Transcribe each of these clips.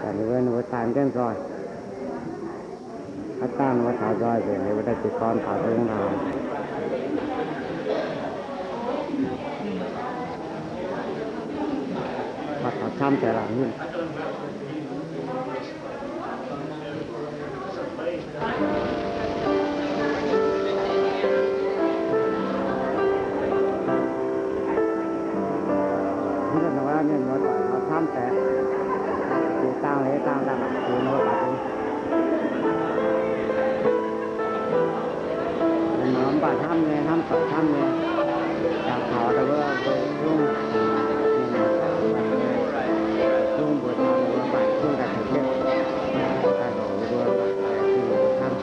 Ninh mbuo, ninh mbuo daaih jienv nzoih. Haaix dauh ninh mbuo taux nzoih nzengc, ninh mbuo daaih jiez gorn taux nzung naaic. Taux camv deix laangz hingh. Mienh muoz doic taux camv deix, jiex dangh leiz dangh daaih mangc jiex nor baac, mv baac hnamv nyei, hnamv doic hnamv nyei, jangx taux daaih wuov, mbuo zungv, mbuo zungv mbuo taux wuov baac zungv daaih tengx jienv daaih longc yie mbuo mangc daaih Tin-Hungh camv.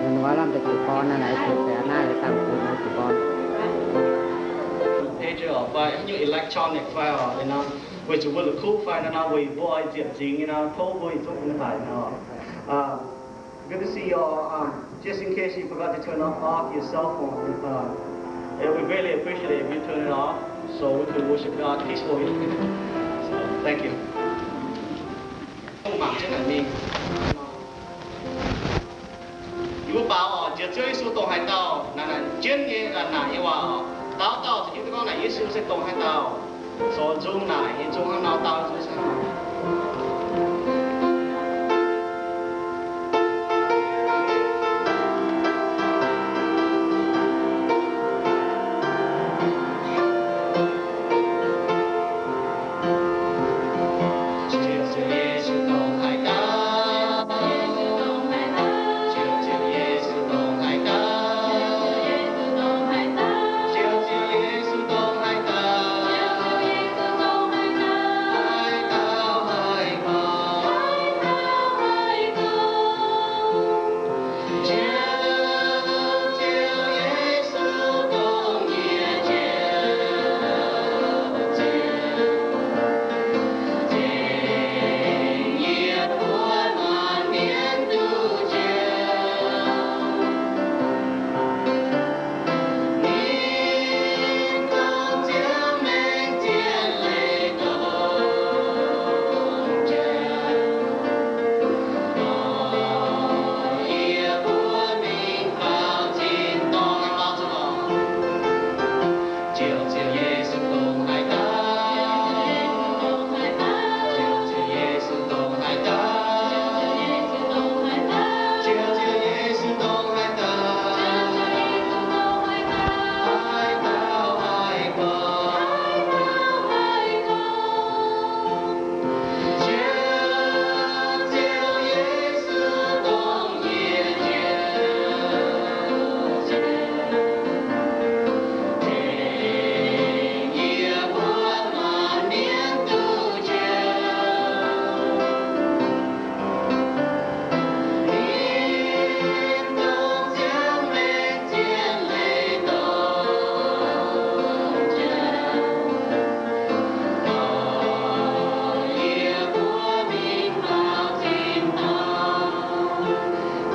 Ninh mbuo lamh deix jiez gorn naaiv, naaiv jiez deix naaiv dangh jiez gorn. Pager fai haaix nyungc electronic file nor, weic zuqc mbuo la'kuqv fai nor, weic mbuo oix ziepc nzingx nyei nor, tov mbuo yietc zungv bun daaih nor. Good to see you all. Um, just in case you forgot to turn off, off your cell phone, uh, yeah, we greatly appreciate it if you turn it off so we can worship God peacefully. So, thank you. Mangc jienv naaic mingh. Yie mbuo baaux oc, njoux Ziouv Yesu dongh haaix dauh, naaic, naaic jienv nyei, naaic nyei waac oc. Dauh dauh zuqc hiuv duqv gorngv naaic Yesu se dongh haaix dauh. Zoux nzung naaic nyei nzung hnangv nor, dau nzung se hnangv nor.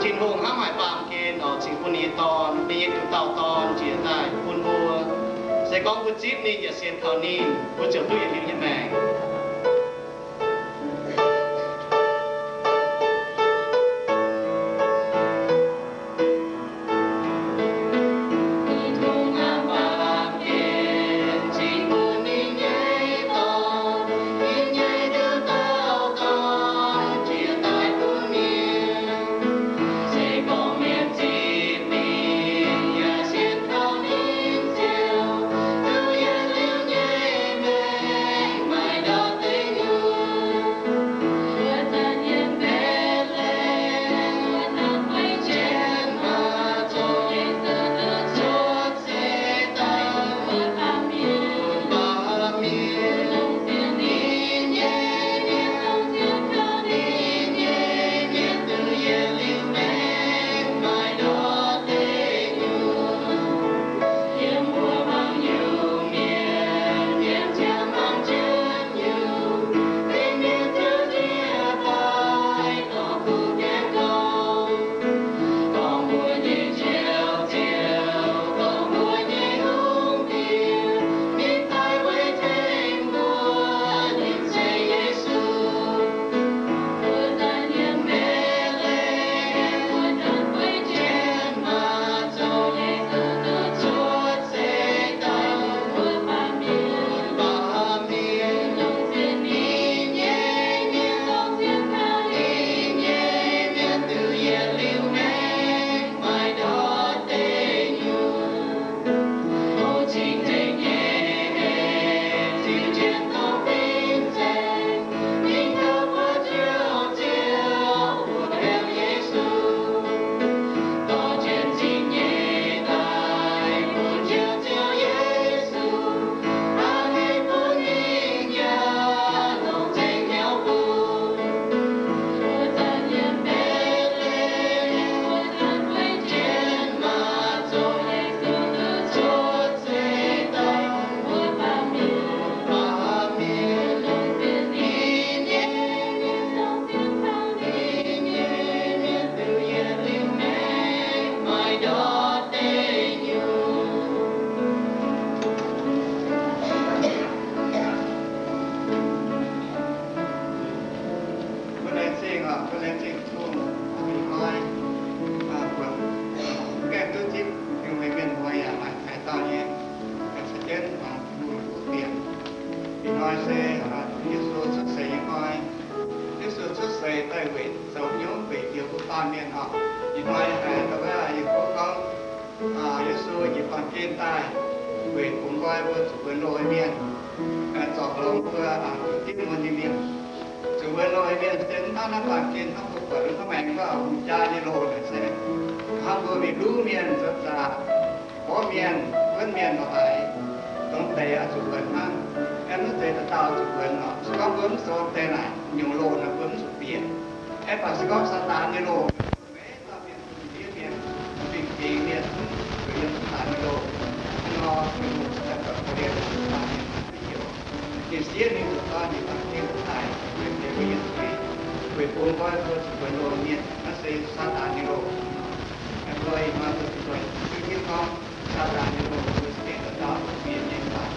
Tin-Hungh hnamv haic baamh gen oc, cingx bun ninh nyei Dorn, ninh nyei nduqc dauh Dorn, njiec daaih bun mbuo. Se gorngv mbuo zipv ninh yaac sienx kaux ninh, mbuo ziouc duqv yietc liuz nyei maengc. mbuo njiec baamh gen daaih, weic bungx nqoi mbuo zuqc wuonx loh nyei mienh, zorc longx mbuo zuqc diuv mun nyei mienh. Zuqc wuonx loh nyei mienh se mv hnangv naaiv baamh gen hnangv mbuo buatc wuov hnangv maengx wuov hungh jaa nyei loh naaic se hnangv mbuo mingh luv mienh zoux zaqc, mborqv mienh, wuonv mienh lorqc haic, dongh deix oix zuqc wuonx hnangv. Aeqv, mv zeiz dauh dauh zuqc wuonx oc. Se gorngv mbuo mv zoux deix naaic nyungc loh naaic mbuo mv zuqc bieqc. Aeqv, baac se gorngv Saadaan nyei loh, mbuo maiv dauh mienh, mbuo mv bieqc mienh, mbuo mingh bingx mienh, zuqc yiem Saadaan nyei loh. Hnangv nor, Tin-Hungh cingx daaih buatc korv-lienh mbuo baamh mienh naaic duqv heuc ninh siev mingh zuqc dorn njiec baamh gen daaih, weic deix mbuo nyei zuiz, weic bungx nqoi mbuo zuqc wuonx loh nyei mienh. Naaiv se Saadaan nyei loh. Mbuo ih hnoi mbuo zuqc zoux duqv hiuv gorngv Saadaan nyei loh mbuo za'gengh dauh dauh zuqc bieqc nyei mv baac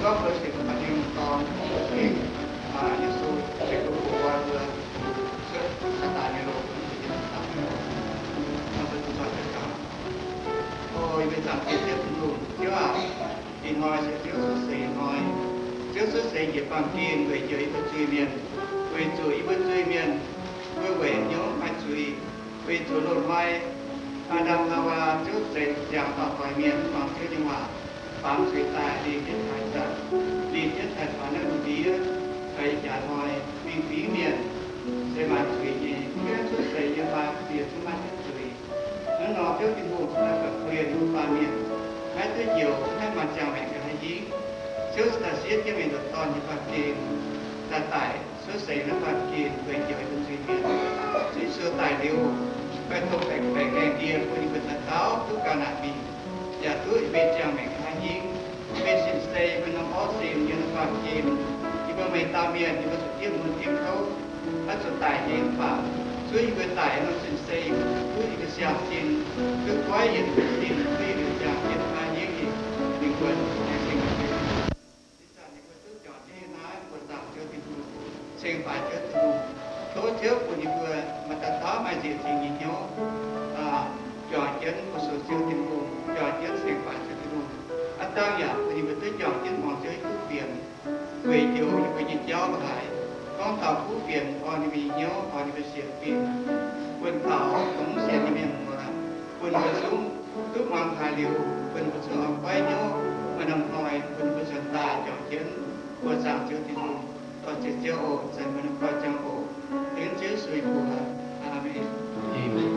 gorngv mbuo sienx kaux Tin-Hungh Dorn, Yesu, se bungx nqoi mbuo cuotv Saadaan nyei loh, mv zuqc yiem Saadaan nyei loh. Nor mbuo zuqc zoux daux gaux. O yie mbuo Zaangc Diex Ziouv Tin-Hungh, Ziouv aac, ih hnoi se Ziouv cuotv seix hnoi. Ziouv cuotv seix njiec baamh gen weic njoux yie mbuo zuiz-mienh, weic zuqc yie mbuo zuiz-mienh, mbuo weic hnyouv maaih zuiz, weic zuqc loz-hnoi Aa^ndam Haawaa Ziouv zeix ziangx dauh doix mienh mv muangx Ziouv nyei waac, baamz zuiz daaih lingh jienv taaix zanc, lingh jienv taaix faanx naaiv lungh ndiev, taux ih jaax hnoi mingh fingx mienh se maaih zuiz nyei, mv gaengh cuotv seix yiem baamh fienx zungv maaih jienv zuiz. Hnangv nor Ziouv Tin-Hungh cingx daaih buatc korv-lienh mbuo baamh mienh maiv duqv njoux, maiv maaih ziangh maengc nqa'haav hingv. Ziouv cingx daaih siev jienv meih nyei Dorn nyei baamh gen daaih daic cuotv seix naaiv baamh gen weic njoux yie mbuo zuiz-mienh. Zuqc Yesu daic liuz, baeqc tong baeqc baengc laengh ndie bun yie mbuo dauh dauh duqv ganh naaic mingh, yaac duqv yie mbuo nyei ziangh maengc nqa'haav hingv. Yie mbuo sin-sei, yie mbuo norm orv sin yiem naaiv baamh gen, yie mbuo meih dauh mienh, yie mbuo zuqc diemv mun diemv kouv, maiv zuqc daic nyei mv baac zuov yie mbuo daic norm sin-sei, duqv yie mbuo siang-sin, duqv goiv yietc sin, duqv yie mbuo ziangh jienv nqa'haav hingv nyei lingh wuonh, laengz zingh meih. Ih zanc yie mbuo duqv juangc jienv yiem naaiv buoz-zaangc Ziouv Tin-Hungh, ceng faix Ziouv Tin-Hungh. Tov Ziouv bun yie mbuo maaih dauh dauh maaih nzieqc fingx nyei hnyouv, juangc jienv fu-sux Ziouv Tin-Hungh, juangc jienv ceng faix Ziouv Tin-Hungh. Aav dangh yaac bun yie mbuo duqv juangc jienv muangx Ziouv nyei kuv fienx, weic njoux yie mbuo nyei jauv haic. Gorngv taux kuv fienx orn yie mbuo nyei hnyouv, orn yie mbuo sienx fim, bun taux dongh mv sienx nyei mienh muoz, bun mbuo zungv duqv muangx haiz liuz, bun mbuo zungv oix goiv hnyouv, maaih norm hnoi bun mbuo nzuonx daaih juangc jienv buoz-zaangc Ziouv Tin-Hungh. Dorh ziec Ziouv oc, zanc mbuo norm goiv ziangh hoc, dengv Ziouv Yesu nyei mbuox. Aamen. Amen.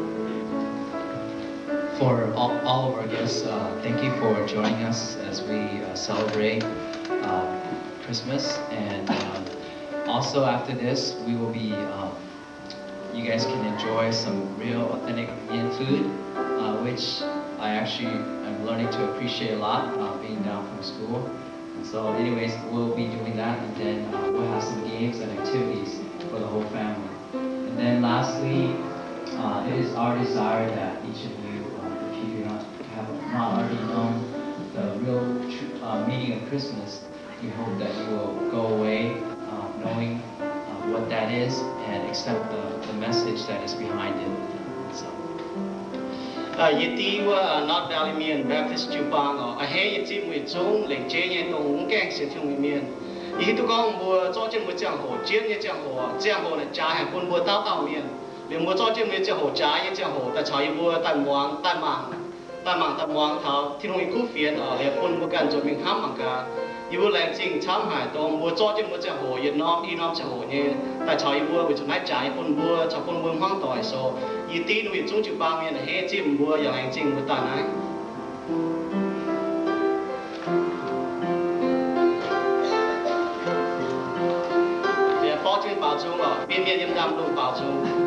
For all, all of our guests, uh, thank you for joining us as we, uh, celebrate, uh, Christmas. And, uh, also after this, we will be, um, you guys can enjoy some real authentic Mien food, uh, which I actually am learning to appreciate a lot, uh, being down from school. And so, anyways, we'll be doing that, and then, uh, we'll have some games and activities for the whole family. And then lastly, uh, it is our desire that each of you, uh, if you do not have not already known the real tr- uh, meaning of Christmas, we hope that you will go away, uh, knowing, uh, what that is and accept the, the message that is behind it. So. Yie div wuov North Valley Mien Baptist jiu-baang oc, a'hneiv yie zipv mbuo yietc zungv lengc jeiv nyei dongh mv gaengh sienx Tin-Hungh nyei mienh. Yie hiuv duqv gorngv mbuo zorqv jienv mbuo ziangh hoc jienv nyei ziangh hoc, ziangh hoc naaic jaax haic bun mbuo dauh dauh mienh. Liuz mbuo zorqv jienv mbuo nyei ziangh hoc jaax nyei ziangh hoc daaih caux yie mbuo daaih muangx, daaih mangc, daaih muangx taux Tin-Hungh nyei kuv fienx oc, liuz bun mbuo ganh nzuonx mingh hnamv mangc gaax. Yie mbuo laengz zingh camv haic dongh mbuo zorqv jienv mbuo ziangh hoc yietc norm i norm ziangh hoc nyei daaih caux yie mbuo weic zuqc naaiv jaax nyei bun mbuo caux bun mbuo hmuangv doic. So yie div ninh mbuo yietc zungv jiu-baang mienh a'hneiv zipv mbuo yaac laengz zingh mbuo daaih naaiv. Yie borqv jienv baaux nzung oc, mienh mienh yiem ndaamv-lungh baaux nzung.